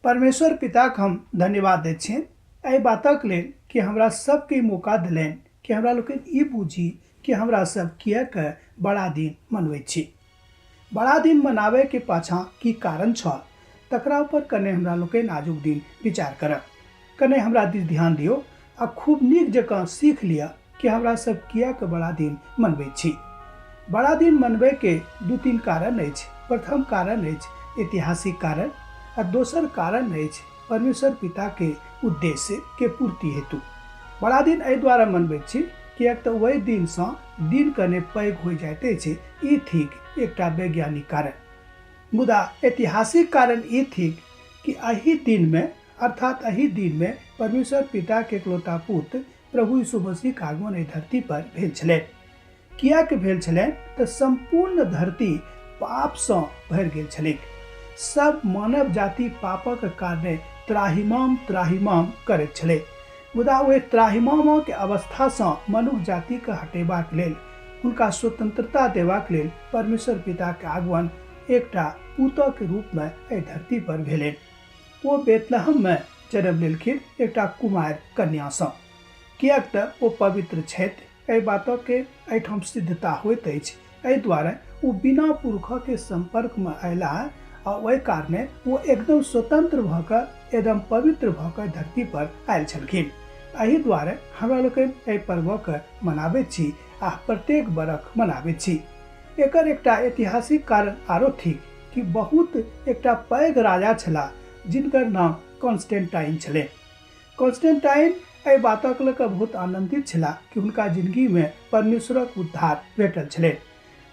परमेश्वर पिताक हम धन्यवाद दैत छियनि एहि बातक लेल कि हमरा सबके ई मौका देलनि कि हमरा लोकनि ई बुझी कि हमरा सब किएक बड़ा दिन मनबैत छी। बड़ा दिन मनाबयके पाछाँ की कारण छल तकरा ऊपर कने हमरा लोकनि आजुक दिन विचार करब। कने हमरा दिस ध्यान दियौ आ खूब नीक जकाँ सीख लिअ कि हमरा सब किएक बड़ा दिन मनबैत छी। बड़ा दिन मनबयके दू-तीन कारण अछि। प्रथम कारण अछि ऐतिहासिक कारण आ दोसर कारण अछि परमेश्वर पिता के उद्देश्य के पूर्ति हेतु। बड़ा दिन एहि द्वारे मनबैत छी किएक तऽ ओहि दिन सँ दिन कने पैघ होइ जाइत अछि, ई थिक एकटा वैज्ञानिक कारण। मुदा ऐतिहासिक कारण ई थिक कि एहि दिन मे अर्थात एहि दिन मे परमेश्वर पिता के एकलौता पुत्र प्रभु यीशु मसीह के आगमन एहि धरती पर भेल छलनि। किएक भेल छलनि तऽ सम्पूर्ण धरती पाप सँ भरि गेल छलैक। सब मानव जाति पापक कारणे त्राहिमाम त्राहिमाम करैत छलै। मुदा ओहि त्राहिमामक अवस्था सँ मनुख जाति के हटेबाक लेल, हुनका स्वतंत्रता देबाक लेल परमेश्वर पिता के आगमन एकटा पुतक रूप मे एहि धरती पर भेलनि। ओ बेतलहम मे जन्म लेलखिन एकटा कुमारि कन्या सँ। किएक तऽ ओ पवित्र छथि, एहि बातक एहिठाम सिद्धता होइत अछि। एहि दुआरे ओ बिना पुरुषक सम्पर्कमे अयलाह आ ओहि कारणे ओ एकदम स्वतंत्र भऽ कऽ एकदम पवित्र भऽ कऽ धरती पर आयल छलखिन। एहि दुआरे हमरा लोकनि एहि पर्वके मनाबैत छी आ प्रत्येक बरख मनाबैत छी। एकर एकटा ऐतिहासिक कारण आरो थिक कि बहुत एकटा पैघ राजा छलाह जिनकर नाम कॉन्स्टेंटाइन छलनि। कॉन्स्टेंटाइन एहि बातक लऽ कऽ बहुत आनन्दित छलाह कि हुनका जिंदगीमे परमेश्वरक उद्धार भेटल छलनि।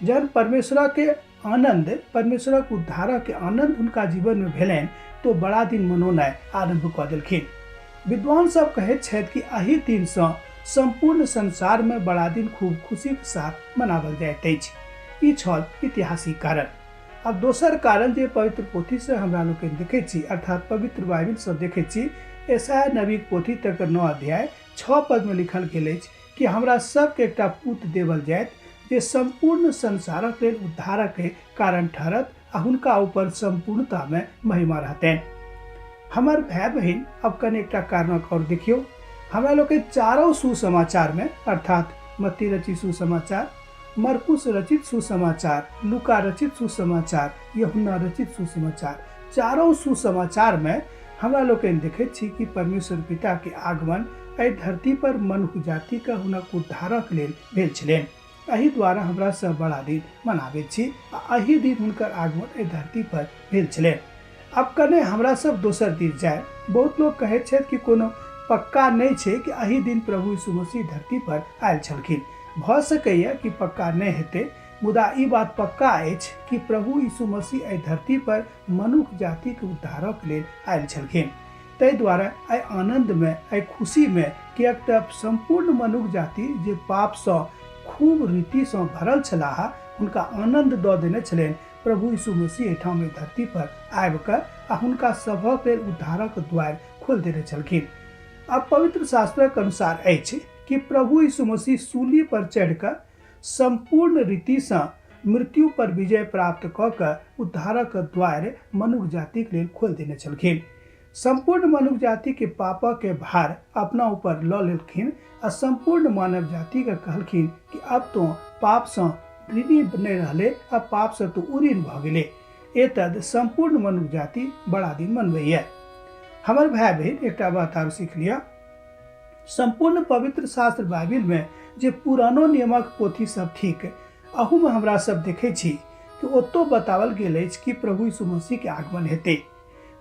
जहन परमेश्वरक आनन्द, परमेश्वरक उद्धारक आनन्द हुनका जीवनमे भेलनि तऽ ओ बड़ा दिन मनौनाइ आरम्भ कऽ देलखिन। विद्वान सब कहैत छथि कि एहि दिनसँ सम्पूर्ण संसारमे बड़ा दिन खूब खुशीक साथ मनावल जाइत अछि। ई छल ऐतिहासिक कारण। आब दोसर कारण जे पवित्र पोथीसँ हमरा लोकनि देखैत छी अर्थात पवित्र बाइबिलसँ देखैत छी, यशायाह नबीक पोथी तकर 9 अध्याय 6 पदमे लिखल गेल अछि कि हमरा सबके एकटा पुत देवल जायत जे सम्पूर्ण संसारक लेल उद्धारक कारण ठहरत आ हुनका ऊपर सम्पूर्णतामे महिमा रहतनि। हमर भाय बहिन, अब कने एकटा कारणक और देखियौ। हमरा लोकनि चारो सुसमाचारमे अर्थात मत्ती रचित सुसमाचार, मरकुस रचित सुसमाचार, लूका रचित सुसमाचार, यूहन्ना रचित सुसमाचार, चारो सुसमाचार में हमरा लोकनि देखैत छी कि परमेश्वर पिता के आगमन एहि धरती पर मनुख जाति के हुनक उद्धारक लेल भेल छलनि। एहि द्वारा हमरा सब बड़ा दिन मनाबैत छी आ एहि दिन हुनकर आगमन एहि धरती पर भेल छलनि। आब कने हमरा सब दोसर दिस जाय। बहुत लोग कहैत छथि कि कोनो पक्का नहि छै कि एहि दिन प्रभु यीशु मसीह धरती पर आयल छलखिन। भऽ सकैए कि पक्का नहि हेतै, मुदा ई बात पक्का अछि कि प्रभु यीशु मसीह एहि धरती पर मनुख जातिक उद्धारक लेल आयल छलखिन। ताहि दुआरे एहि आनन्दमे, एहि खुशीमे, किएक तऽ सम्पूर्ण मनुख जाति जे पापसँ खूब रीतिसँ भरल छलाह, हुनका आनन्द दऽ देने छलनि प्रभु यीशु मसीह एहिठाम एहि धरती पर आबि कऽ आ हुनका सभक लेल उद्धारक द्वारि खोलि देने छलखिन। आब पवित्र शास्त्रक अनुसार अछि कि प्रभु यीशु मसीह सूली पर चढ़ि कऽ सम्पूर्ण रीतिसँ मृत्यु पर विजय प्राप्त कऽ कऽ उद्धारक द्वारि मनुख जातिक लेल खोलि देने छलखिन। सम्पूर्ण मनुख जातिके पापके भार अपना ऊपर लऽ लेलखिन आ सम्पूर्ण मानव जातिके कहलखिन कि अब तो पापसँ ऋणी नहि रहले, अब पापसँ तो उऋण भऽ गेले। एतद सम्पूर्ण मनुख जाति बड़ा दिन मनबैए। हमर भाय बहिन, एकटा बात आर सीख लिअ। सम्पूर्ण पवित्र शास्त्र बाइबिलमे जे पुरानो नियमक पोथी सब थिक, अहूमे हमरा सब देखै छी कि ओतौ बताओल गेल अछि कि प्रभु यीशु मसीहके आगमन हेतै।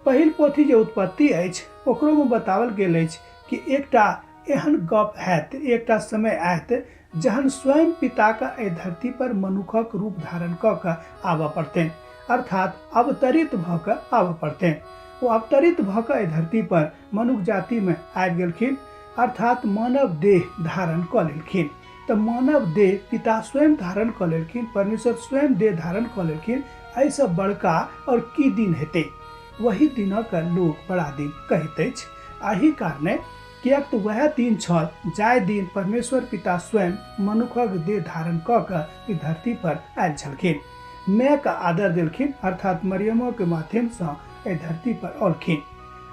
पहिल पोथी जे उत्पत्ति अछि ओकरोमे बताओल गेल अछि कि एकटा एहन गप हैत, एकटा समय आयत जहन स्वयं पिताके एहि धरती पर मनुखक रूप धारण कऽ कऽ आबऽ पड़तनि, अर्थात अवतरित भऽ कऽ आबऽ पड़तनि। ओ अवतरित भऽ कऽ एहि धरती पर मनुख जातिमे आबि गेलखिन, अर्थात मानव देह धारण कऽ लेलखिन। तऽ मानव देह पिता स्वयं धारण कऽ लेलखिन, परमेश्वर स्वयं देह धारण कऽ लेलखिन। एहिसँ बड़का और की दिन हेतै? वही दिनक लोक बड़ा दिन कहैत अछि। एहि कारणे किएक तऽ वएह दिन छल जाहि दिन परमेश्वर पिता स्वयं मनुखक देह धारण कऽ कऽ ई धरती पर आयल छलखिन। मायके आदर देलखिन, अर्थात मरियमक माध्यमसँ एहि धरती पर औलखिन।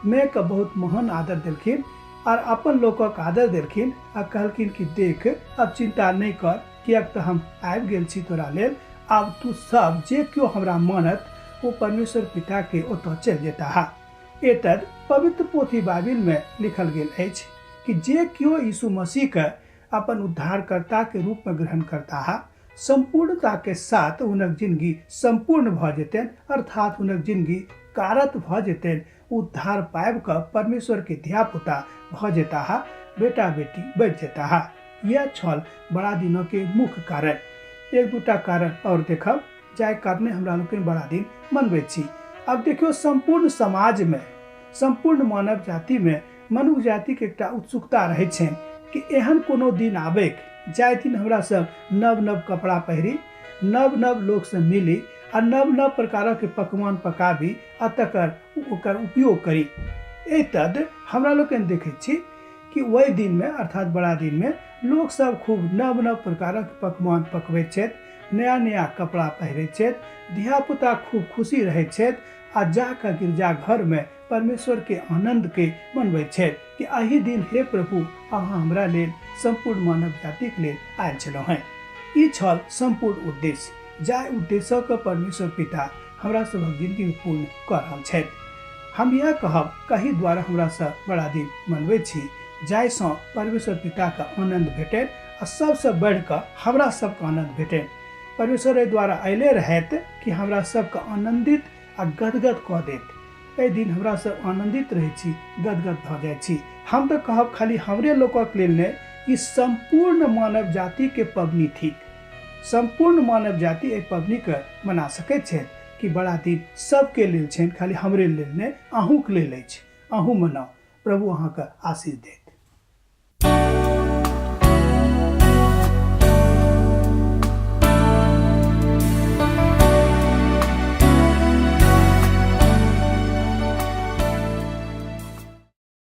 मायके बहुत महान आदर देलखिन आर अपन लोकक आदर देलखिन आ कहलखिन कि देख, अब चिंता नहि कर, किएक तऽ हम आबि गेल छी तोरा लेल। आब तू सब जे केओ हमरा मानत ओ परमेश्वर पिता के ओतऽ चलि जेताह। एतद पवित्र पोथी बाइबिल में लिखल गेल अछि कि जे केओ यीशु मसीह के अपन उद्धारकर्ता के रूप में ग्रहण करताह, सम्पूर्णता के साथ हुनक जिंदगी सम्पूर्ण भऽ जेतनि, अर्थात हुनक जिंदगी कारत भऽ जेतनि, उद्धार पाबि कऽ परमेश्वर के धियापुता भऽ जेताह, बेटा बेटी बनि जेताह। यैह छल बड़ा दिनक के मुख्य कारण। एक दूटा कारण और देखब जाहि कारणे हमरा लोकनि बड़ा दिन मनबैत छी। आब देखियौ, सम्पूर्ण समाज में, सम्पूर्ण मानव जाति में मनुख जाति के एकटा उत्सुकता रहैत छनि कि एहन कोनो दिन आबैक जाहि दिन हमरा सब नव नव कपड़ा पहिरी, नव नव लोक से मिली आ नव नव प्रकारक पकवान पकाबी आ तकर ओकर उपयोग करी। एतद हमरा लोकनि देखैत छी कि ओहि दिनमे अर्थात बड़ा दिनमे लोक सब खूब नव नव प्रकारक पकवान पकबैत छथि, नया नया कपड़ा पहिरैत छथि, धियापुता खूब खुशी रहैत छथि आ जाकऽ गिरजा घरमे परमेश्वर के आनंद के मनबैत छथि कि एहि दिन हे प्रभु अहाँ हमरा लेल, सम्पूर्ण मानव जातिक लेल आयल छलहुँ हेँ। ई छल सम्पूर्ण उद्देश्य जाहि उद्देश्यक परमेश्वर पिता हमरा सभक जिंदगी में पूर्ण कऽ रहल छथि। हम इएह कहब कही द्वारा हमरा सब बड़ा दिन मनबैत छी जाहिसँ परमेश्वर पिताके आनन्द भेटनि आ सबसँ बढ़िकऽ हमरा सबके आनन्द भेटनि। परमेश्वर एहि द्वारा अयले रहथि कि हमरा सबके आनन्दित आ गदगद कऽ देत। एहि दिन हमरा सब आनन्दित रहैत छी, गदगद भऽ जाइत छी। हम तऽ कहब खाली हमरे लोकक लेल नहि, ई सम्पूर्ण मानव जातिके पबनी थिक। सम्पूर्ण मानव जाति एहि पबनीके मना सकैत छथि कि बड़ा दिन सबके लेल छनि, खाली हमरे लेल नहि, अहूँके लेल अछि। अहूँ मनाउ। प्रभु अहाँके आशीष देत।